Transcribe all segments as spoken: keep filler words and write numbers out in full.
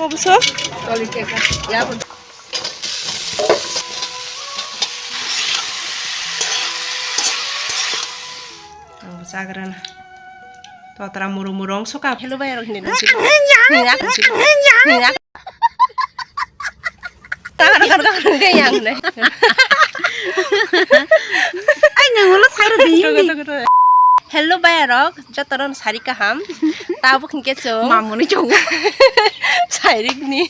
Obuso? Ang chagrana. Totra muru muru wng suka. Hello bai rok hinwi dong. Hinga. Hinga. Hinga. Tagar gar gar hinga yang ne. Ai nang ulo saro di. Hello bai rok, jotono sari kaham. Tabuk hinkhe chwng. Mamuni chongo. Sairikni.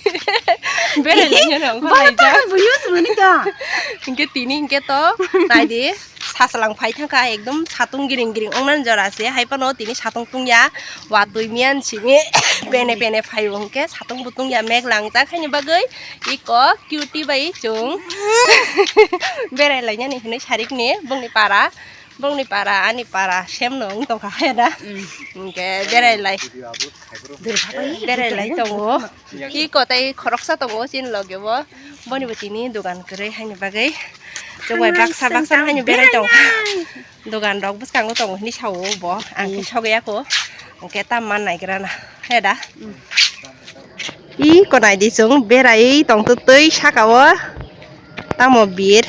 Berai lainani ongkha. Bata laijak. Buyu sumani ka. Hinkhe tini hinkhe to. Naidi. Saslang phai thangkha, ekdom satung giring giring ongmani jora se, hai phano tini satung tungya, watwi miyan simi pene pene phaio hwnkhe satung bo tungya, meg langjak haini bagwi iko cutie bai chwng berai lainani hinwi sarikni bongni para, bongni para, ani para same no wng tongkha hai da. Mm. Hwnkhe berai lai. Berai lai tongo. Iko tei khoroksa tongo chini loge bo. Boni bo tini dogan kwrwi haini bagwi. Chwng bai baksa baksa haini berai tongo. Dogan rok bwskango tongo hinwi sao bo. Ang khe sogwi ya kho. Hwnkhe tam man naigra na. He da? Iko nai di chwng berai tong twtwi saka o. Tamo bir.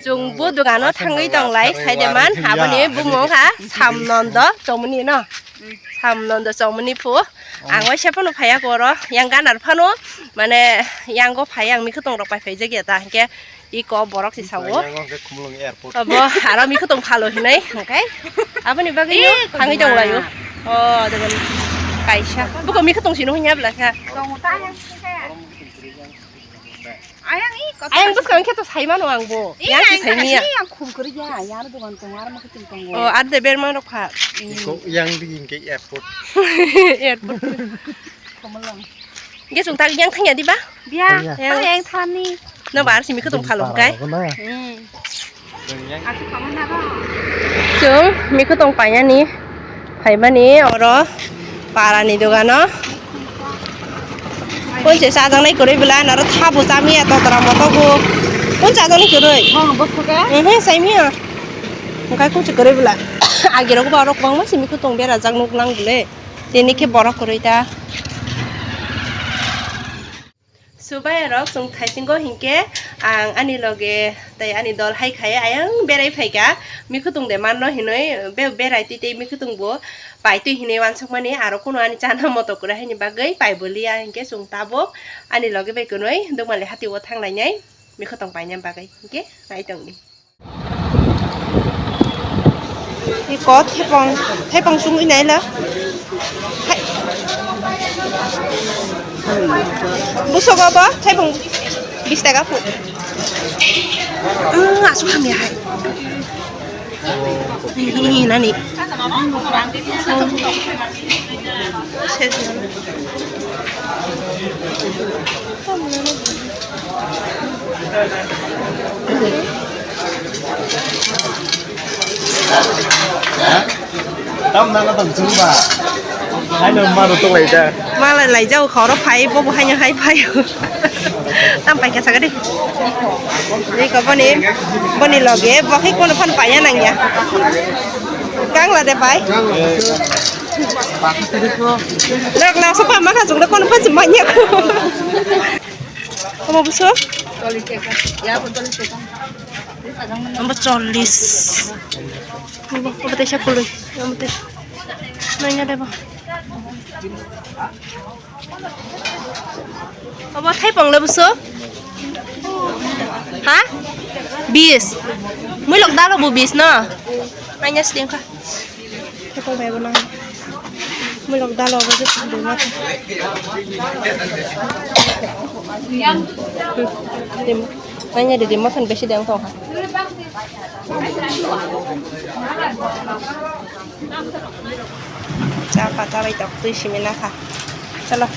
Chwng bo dogano thangwi tonglai, saideman, aboni bumung kha Samnondo Chomoni no. Samnondo Chomoni phu. Ang waisa phano phaiya kho oro, yang ganar phano, mane, yango phai ang mikhutung rok pai phaijak ya ta, hinkhe iko borok si sao. Obo aro mikhutung phalo hinwi, hwnkhe aboni bagwi no thangwi tonglaio. O, dogan kaisa. Buko mikhutung sino hwnya bwla kha. Ayang i kotor. Ayang bwskang khe to sai mano ang bo. I yang se ayang sai miya. Ayang khum kwrwi ya, yar dogan tongo, aro mokhe twi tongo. O, ar de berma rok pha. Ko yang di hingke airport. Airport. Komolang. Ge sung tak yang thangya di ba? Biya. Thangya. Yang thani. No bar simi khutung phalo kai. Hmm. Chwng mikhutung painani phaimani oro parani dogano. Kunse chajaknai kwrwi bwla naro thabo chamiya totra motogo. Kun chajaknai kwrwi? Uhmm, saimiya. Hwnkhe kunse kwrwi bwla. Agirok ba oro kwbangma se mikhutung berajak nuklang bwle. Tini khe borok kwrwi ta. Subai rok chwng thaisingo hinkhe ang ani loge tei ani dol hai khai ayang berai phaikha, mikhutung de manno hinwi be-, berai twi tei mikhutung bo paitwi hinwi uansukmani, aro kunu ani chana moto kwrwi haini bagwi paiboliya hinkhe chwng tabuk ani loge bai kwnwi Dukmali hatio thanglainai mikhutung paina bagwi hinkhe naitongdi. Iko thepong, thepong sungwi naila. Hai. Busogo bo thepong bis taka phu. Ang asuk hamya hai. Hi, hi, hi, nani. Tam nana tong chwng ba. Hai no maro tong lai da. Malai lai jao khoro phai bo bo haino hai phai. Tam pai kha saga de. Iko boni boni loge bo hai kono phan paya nangya. Kangla de pai. Lok na sopa ma kha jong de kono phan manya ko. Omo buso? Omo chollish. Omo, omo teisa kului. Omo teisa. Nanya debo. Obo thaipong le buso? Ha? Bis. Muilok dalo bo bis no? Nanya sini kha. Khe tong bai bo nang. Muilok dalo bo je tong bai ma. Dim. Nanya de dim ma khan besi dang tong kha. Cha pata bai tok twi simi na kha. Chalo.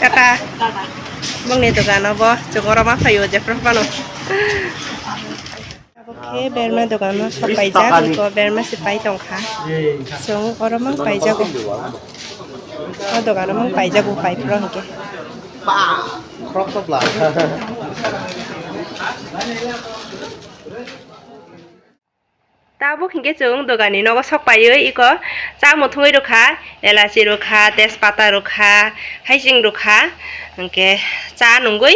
Tata. Bongni dogano bo chukoro ma phaio jephru phano. Abo khe berma dogano sok paijak, iko berma se pai tongkha. Chwng oro mang paijago. O dogano mang paijago, pai phuru hinkhe. Tabuk hinkhe chwng dogani nogo sok paiwi iko cha muthungwi rwkha, elachi rwkha, tejpata rwkha, haiching rwkha, hinkhe cha nungwi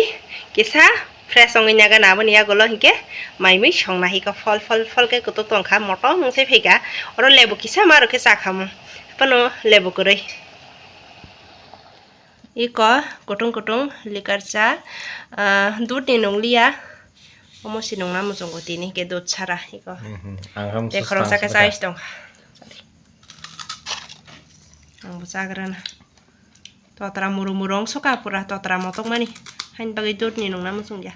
kisa fresh wngwi nagana. Aboni yagulo hinkhe maimui songna hiko phol phol phol khe kutuk tongkha, motom wngse phaikha, oro lebu kisa ma rwkhe chakhamu, phano lebu kwrwi. Iko kutung kutung likar cha, ah, dudni nungliya, omo si nungna muchungo tini hinkhe dud sara iko. Mhm, ang khe tei muchung khoroksa khe chang chais tongkha. Ang bo chagrana. Totra muru muru wngsoka pura totra motokmani. Haini bagwi dudni nungna muchungya.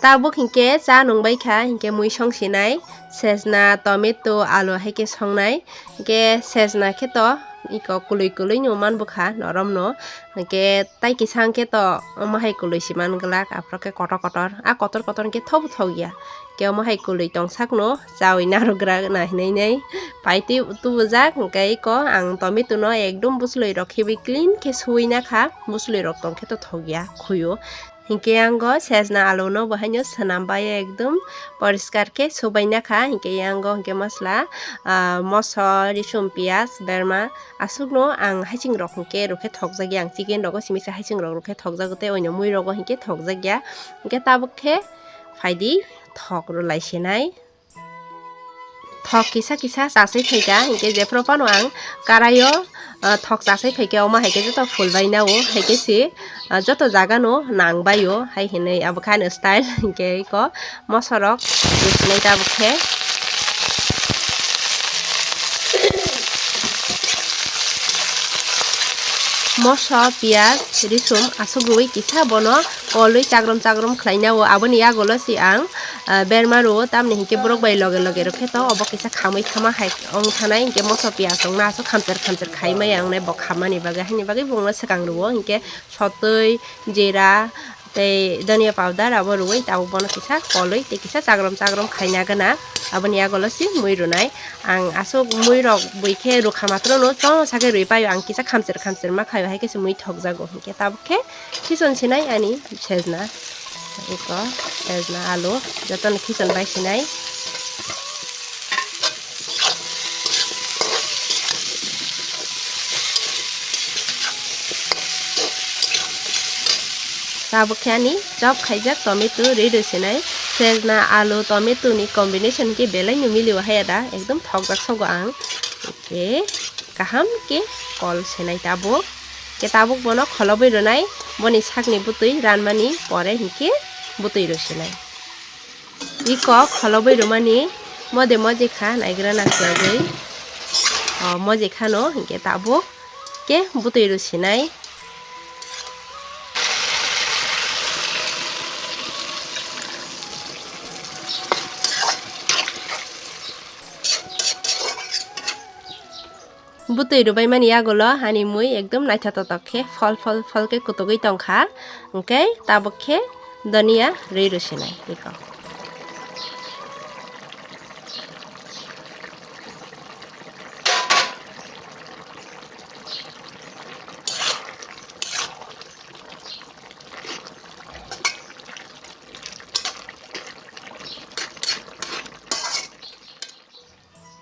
Tabuk hinkhe cha nungbaikha, hinkhe mui songsinai, sejna, tomato, alu hai khe songnai. Hinkhe sejna khe to iko kwlwi kwlwi no manbukha noromno. Hinkhe tai kisa hinkhe to omo hai kwlwi si manglak, aphuru khe kotor kotor. A kotor kotor hinkhe thobu thokya. Hinkhe omo hai kwlwi tongsakno chawi narwkra na hinwi nai paitwi tubujak. Hinkhe iko ang tomato no ekdom bwchlwi rok khibi clean khe suwi nakha, bwchlwi rok tongkhe to thokya khuyo. Hinkhe yango sejna alu no bo haino swnam bai ekdom poriskar khe subai nakha. Hinkhe yango hinkhe masla, ah, moso, risum, piyaj, berma aswkno ang haiching rok hinkhe rwkhe thokjakya, ang chicken rogo simi se haiching rok rwkhe thokjago tei oino mui rogo hinkhe thokjakya. Hinkhe tabuk khe phaidi thok rwlai sinai. Thok kisa kisa chasai phaikha, hinkhe jephuru phano ang karaio, ah, thok chasai phaikhe, omo hai khe joto phul bai nao, hai khe se, ah, joto jaga no nang bai o, hai hinwi abo khe ani style. Hinkhe iko mosorok rwsinai tabuk khe. Moso, piyaj, risum aswk rwui kisa bono kolwi chagrum chagrum khlai nao. Aboni yagulo se ang, ah, berma rwo, tamni hinkhe borok bai loge loge rwkhe to obo kisa khamwi thama hai wng thanai, hinkhe moso piyaj wngna aswk khamcher khamcher khai maya wngnai bo khammani bagwi, haini bagwi bo wngna swkang rwo. Hinkhe sotwi, jera, tei dhania powder abo rwui tabuk bono kisa kolwi tei kisa chagrum chagrum khaina gana. Aboni yagulo se mui rwnai. Ang aswk mui rok bui khe rwkha matrono chong sakhe rwi paio, ang kisa khamcher khamcher ma khaio, hai khe se mui thokjago. Hinkhe tabuk khe khison sinai ani sejna, iko sejna alu jotono khison bai sinai. Tabuk khe ani chop khaijak tomato rwi rw sinai. Sejna, alu, tomato ni combination khe belai no mili o haya da, ekdom thokjak sogo ang. Hinkhe kaham khe kol sinai tabuk. Khe tabuk bono kholobwi rwnai, boni sakni bwtwi ranmani pore hinkhe bwtwi rw sinai. Iko kholobwi rwmani mode moje kha naigra nang khe agwi. O moje khano hinkhe tabuk khe bwtwi rw sinai. Bwtwi rwbaimani yagulo ani mui ekdom naithotok khe phol phol phol khe kutugwi tongkha, hinkhe tabuk khe donia rwi rw sinai iko.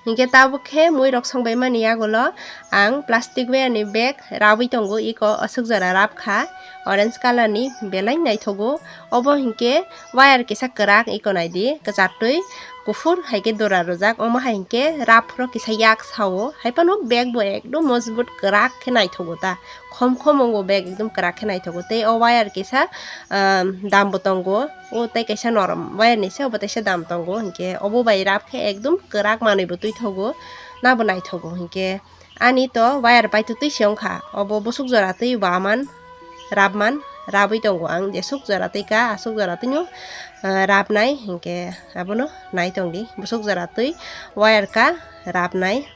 Hinkhe tabuk khe mui rok songbaimani yagulo ang plastic wire ni bag rabwi tongo, iko aswk jora rab kha, orange colour ni belai naithogo. Obo hinkhe wire kisa kwrak, iko naidi kwchartwi kuphur hai khe dora rwjak, omo hai hinkhe rab phuru kisa yak sao, hai phano bag bo ekdom mojbut kwrak khe naithogo ta. Khom khom wngo bag ekdom kwrak khe naithogo. Tei o wire kisa, ah, dam bo tongo. O tei kaisa norom wire ni se, obo teisa dam tongo. Hinkhe obo bai rab khe ekdom kwrak manwi bo twi thogo, nabo naithogo. Hinkhe ani to wire paithu twi se wngkha. Obo bwswk jora twi bo aman rabman rabwi tongo. Ang jeswk jora twi ka, aswk jora twino, ah, rabnai. Hinkhe abono nai tongdi, bwswk jora twi wire ka rabnai.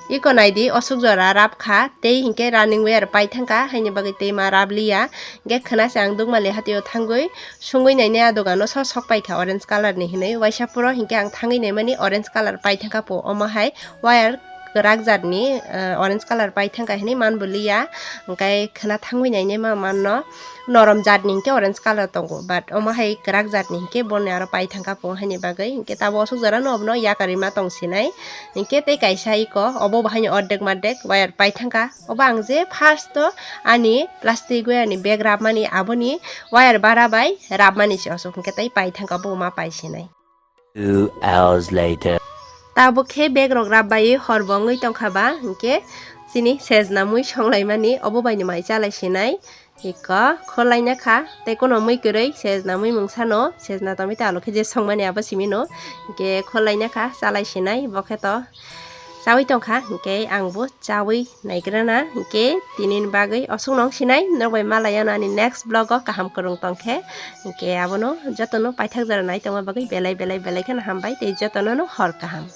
Iko naidi, aswk jora rab kha, tei hinkhe running wire pai thangkha, haini bagwi tei ma rab liya. Hinkhe khwna se ang Dukmali hatio thangwi sungwi nainai, a dogano so sok paikha orange colour ni hinwi. Waisa phuru hinkhe ang thangwi naimani orange colour pai thangkha po, omo hai wire kwrak jatni, eh, orange colour pai thangkha hinwi man bwliya, hwnkhe khwna thangwi nainai ma manno. Norom jatni hinkhe orange colour tongo, but omo hai kwrak jatni hinkhe boni aro pai thangkha phung haini bagwi. Hinkhe tabuk aswk jora no obono yakarwi ma tong sinai. Hinkhe tei kaisa iko obo bo haino ordek mardek wire pai thangkha. Obo ang je first o ani plastic wire ni bag rabmani aboni wire bara bai rabmani se aswk hinkhe tei pai thangkha obo ma pai sinai. Two hours later. Tabuk khe bag rok rap bai hor bo wngwi tongkha ba, hinkhe chini sejna mui songlaimani obo bai ni mai chalai sinai. Iko kholaina kha, tei kono mui kwrwi sejna mui mungsa no, sejna tomato alu khe je songmani abo simi no, hinkhe kholaina kha, chalai sinai, bo khe to chawi tongkha, hinkhe ang bo chawi naigrana, hinkhe tini ni bagwi aswk nong sinai, nok bai malai ano ani next vlog o kaham kwrwng tongkhe, hinkhe abono jotono paithak jora nai tongma bagwi belai belai belai kheno hambai tei jotono no hor kaham.